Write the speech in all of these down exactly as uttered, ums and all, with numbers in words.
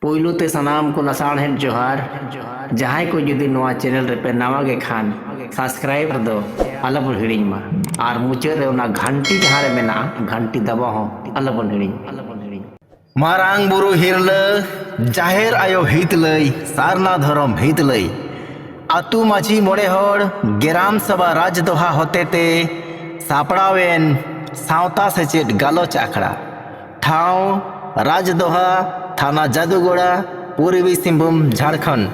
ᱯᱩᱭᱞᱩ ᱛᱮ ᱥᱟᱱᱟᱢ ᱠᱚ ᱞᱟᱥᱟᱲᱦᱮᱫ ᱡᱚᱦᱟᱨ᱾ ᱡᱟᱦᱟᱸᱭ ᱠᱚ ᱡᱩᱫᱤ ᱱᱚᱣᱟ ᱪᱮᱱᱮᱞ ᱨᱮᱯᱮ ᱱᱟᱣᱟ ᱜᱮ ᱠᱷᱟᱱ, ᱥᱟᱵᱥᱠᱨᱟᱭᱤᱵ ᱨᱮᱫᱚ ᱟᱞᱚᱵᱚᱱ ᱦᱤᱲᱤᱧ ᱢᱟ᱾ ᱟᱨ ᱢᱩᱪᱟᱹᱫ ᱨᱮ ᱚᱱᱟ ᱜᱷᱟᱱᱴᱤ ᱡᱟᱦᱟᱸ ᱨᱮ ᱢᱮᱱᱟᱜᱼᱟ, ᱜᱷᱟᱱᱴᱤ ᱫᱟᱵᱟᱣ ᱦᱚᱸ ᱟᱞᱚᱵᱚᱱ ᱦᱤᱲᱤᱧ ᱢᱟ᱾ ᱢᱟᱨᱟᱝ ᱵᱩᱨᱩ ᱦᱤᱨᱞᱟᱹ, ᱡᱟᱦᱮᱨ ᱟᱭᱳ ᱦᱤᱛᱞᱟᱹᱭ, ᱥᱟᱨᱱᱟ ᱫᱷᱚᱨᱚᱢ ᱦᱤᱛᱞᱟᱹᱭ, ᱟᱹᱛᱩ ᱢᱟᱹᱡᱷᱤ ᱢᱚᱬᱮ ᱦᱚᱲ, ᱜᱮᱨᱟᱢ ᱥᱚᱵᱷᱟ ᱨᱟᱡᱽᱫᱚᱦᱟ ᱦᱚᱛᱮᱛᱮ ᱥᱟᱯᱲᱟᱣᱮᱱ ᱥᱟᱶᱛᱟ ᱥᱮᱪᱮᱫ ᱜᱟᱞᱚᱪ ᱟᱠᱷᱲᱟ᱾ ᱴᱷᱟᱶ, ᱨᱟᱡᱽᱫᱚᱦᱟ, ᱛᱷᱟᱱᱟ ᱡᱟᱫᱩᱜᱚᱲᱟ, ᱯᱩᱨᱵᱤ ᱥᱤᱝᱵᱷᱩᱢ, ᱡᱷᱟᱲᱠᱷᱚᱸᱰ᱾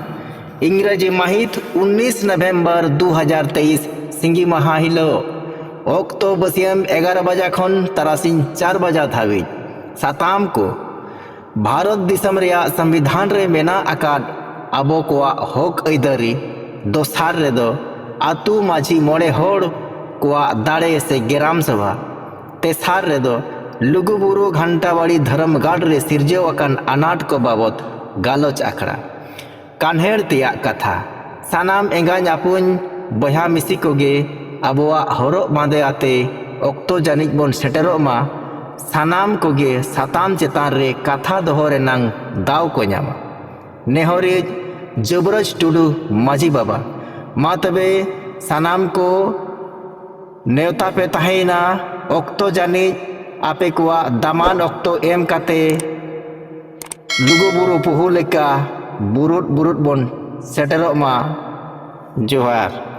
ᱤᱝᱨᱮᱡᱤ ᱢᱟᱹᱦᱤᱛ ᱩᱱᱤᱥ ᱱᱚᱵᱷᱮᱢᱵᱚᱨ ᱫᱩ ᱦᱟᱡᱟᱨ ᱛᱮᱭᱤᱥ, ᱥᱤᱸᱜᱤ ᱢᱟᱦᱟ ᱦᱤᱞᱳᱜ᱾ ᱚᱠᱛᱚ ᱵᱟᱹᱥᱭᱟᱹᱢ ᱮᱜᱟᱨᱚ ᱵᱟᱡᱟ ᱠᱷᱚᱱ ᱛᱟᱨᱟᱥᱤᱧ ᱪᱟᱨ ᱵᱟᱡᱟ ᱫᱷᱟᱹᱵᱤᱡ᱾ ᱥᱟᱛᱟᱢ ᱠᱚ: ᱵᱷᱟᱨᱚᱛ ᱫᱤᱥᱚᱢ ᱨᱮᱭᱟᱜ ᱥᱚᱝᱵᱤᱫᱷᱟᱱ ᱨᱮ ᱢᱮᱱᱟᱜ ᱟᱠᱟᱫ ᱟᱵᱚ ᱠᱚᱣᱟᱜ ᱦᱚᱠ ᱟᱹᱭᱫᱟᱹᱨᱤ᱾ ᱫᱚᱥᱟᱨ ᱨᱮᱫᱚ ᱟᱹᱛᱩ ᱢᱟᱹᱡᱷᱤ ᱢᱚᱬᱮ ᱦᱚᱲ ᱠᱚᱣᱟᱜ ᱫᱟᱲᱮ ᱥᱮ ᱜᱮᱨᱟᱢ ᱥᱚᱵᱷᱟ᱾ ᱛᱮᱥᱟᱨ ᱨᱮᱫᱚ ᱞᱩᱜᱩᱵᱩᱨᱩ ᱜᱷᱟᱱᱴᱟᱵᱟᱲᱤ ᱫᱷᱚᱨᱚᱢ ᱜᱟᱲ ᱨᱮ ᱥᱤᱨᱡᱟᱹᱣ ᱟᱠᱟᱱ ᱟᱱᱟᱴ ᱠᱚ ᱵᱟᱵᱚᱛ ᱜᱟᱞᱚᱪ ᱟᱠᱷᱲᱟ᱾ ᱠᱟᱱᱦᱮᱲ ᱛᱮᱭᱟᱜ ᱠᱟᱛᱷᱟ᱾ ᱥᱟᱱᱟᱢ ᱮᱸᱜᱟᱧ ᱟᱯᱩᱧ, ᱵᱚᱭᱦᱟ ᱢᱤᱥᱤ ᱠᱚᱜᱮ ᱟᱵᱚᱣᱟᱜ ᱦᱚᱨᱚᱜ ᱵᱟᱸᱫᱮ ᱟᱛᱮ ᱚᱠᱛᱚ ᱡᱟᱹᱱᱤᱡ ᱵᱚᱱ ᱥᱮᱴᱮᱨᱚᱜ ᱢᱟ᱾ ᱥᱟᱱᱟᱢ ᱠᱚᱜᱮ ᱥᱟᱛᱟᱢ ᱪᱮᱛᱟᱱ ᱨᱮ ᱠᱟᱛᱷᱟ ᱫᱚᱦᱚ ᱨᱮᱱᱟᱝ ᱫᱟᱣ ᱠᱚ ᱧᱟᱢᱟ᱾ ᱱᱮᱦᱚᱨᱤᱡ ᱡᱩᱵᱽᱨᱟᱡᱽ ᱴᱩᱰᱩ, ᱢᱟᱹᱡᱷᱤ ᱵᱟᱵᱟ᱾ ᱢᱟ ᱛᱚᱵᱮ ᱥᱟᱱᱟᱢ ᱠᱚ ᱱᱮᱣᱛᱟ ᱯᱮ ᱛᱟᱦᱮᱸᱭᱮᱱᱟ᱾ ᱚᱠᱛᱚ ᱡᱟᱹᱱᱤᱡ ᱟᱯᱮ ᱠᱚᱣᱟᱜ ᱫᱟᱢᱟᱱ ᱚᱠᱛᱚ ᱮᱢ ᱠᱟᱛᱮ ᱞᱩᱜᱩᱵᱩᱨᱩ ᱯᱩᱦᱩ ᱞᱮᱠᱟ ᱵᱩᱨᱩᱫ ᱵᱩᱨᱩᱫ ᱵᱚᱱ ᱥᱮᱴᱮᱨᱚᱜ ᱢᱟ᱾ ᱡᱚᱦᱟᱨ᱾